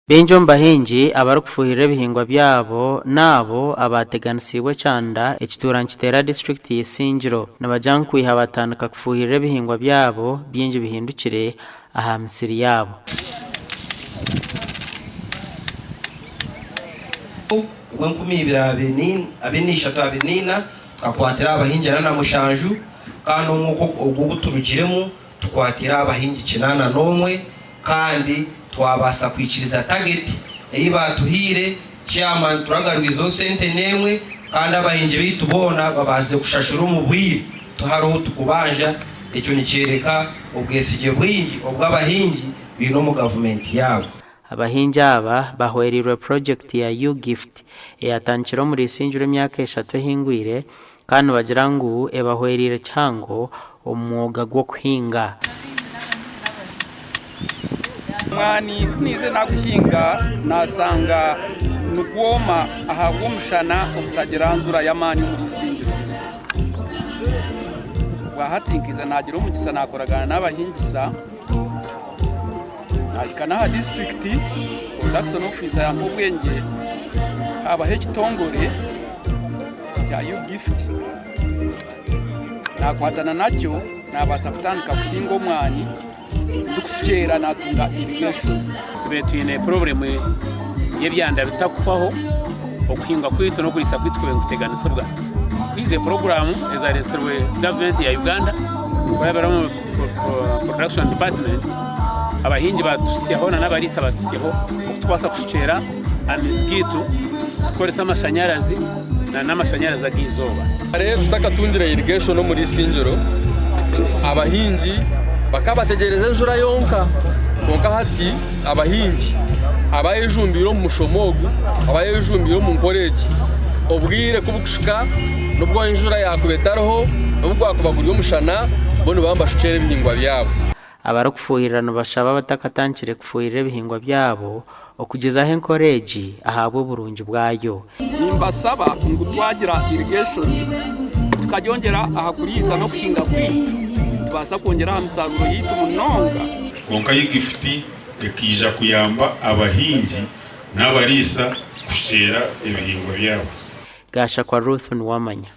Baingi omu bahingi abarikufuuhirira ebihingwa byabo n'abo abaateganisiibwe ekyanda ekituura nikiteera disiturikiti ya Isingiro nibagira ngu kwiha batandika kufuuhirira ebihingwa byabo bingi bihindukire aha misiri yaabo. Ogw'enkumi ibiri abiri na ishatu abiri na ina tukakwatira aha bahingi 47 kandi omwaka ogu ogu turugiremu tukwatire aha bahingi 81 kandi twabaasa kwikiriza tageti ei baatuhaire, chairman turagarwizeho sente n'emwe kandi abahingi baitu boona babaasize kushashura omu bwire tihariho ou tukubanja, ekyo nikyoreka obwesigye bwingi obu abahingi baine omu gavumenti yaabo. Abahingi aba bahwereirwe purogyekiti ya U-Gift eyatandikire omuri Isingiro emyaka eshatu ehingwire kandi nibagira ngu ebahwereire kihango omu mwoga gw'okuhinga. Omwani ku naize naguhinga nasanga nigwoma ahabw'omushana obutagira njura y'amaani omuri Isingiro. Obwahati nkaiza nagira omugisa nakoragana n'abahingisa nahika n'aha disiturikiti production officer yampa obwengye habaho ekitongore kya U-Gift nakwatana nakyo nabaasa kutandika kuhinga omwani ndikushukyeera natunga irrigation. Tubaire twine purobulemu y'ebyanda bitakuhwaho, okuhinga kwaitu n'okuriisa kwaitu kubaire nikuteganisibwa. Haize puroguraamu ezaretsirwe gavumenti ya Uganda kurabira omu production department, abahingi batuhitsyaho n'abariisa batuhitsyaho okutubaasa kushukyeera amaizi gaitu tukukoresa amashanyarazi n'amashanyarazi ag'eizooba. Kare tutakatungire irrigation omuri Isingiro, abahingi bakaba bategyereza enjura yonka kwonka hati abahingi abayejumbiire omu mushomo ogu, abayejumbiire omu nkora egi, obwire kubukuhika n'obu enjura yakuba etariho, n'obu gwakuba guri omushana, bo nibaba nibashukyera ebihingwa byabo. Abarikufuuhirira nibashaba abatakatandikire kufuuhirira ebihingwa byabo okugyezaho enkora egi ahabw'oburungi bwayo. Nimbasaba ngu twagira irrigation tukagyongyera aha kuriisa n'okuhinga kwaitu nitubaasa kwongyera aha misaruro yaitu munonga. Kwonka U-Gift ekaija kuyamba abahingi n'abariisa kushukyera ebihingwa byabo. Gashakwa Ruth Nuwamanya.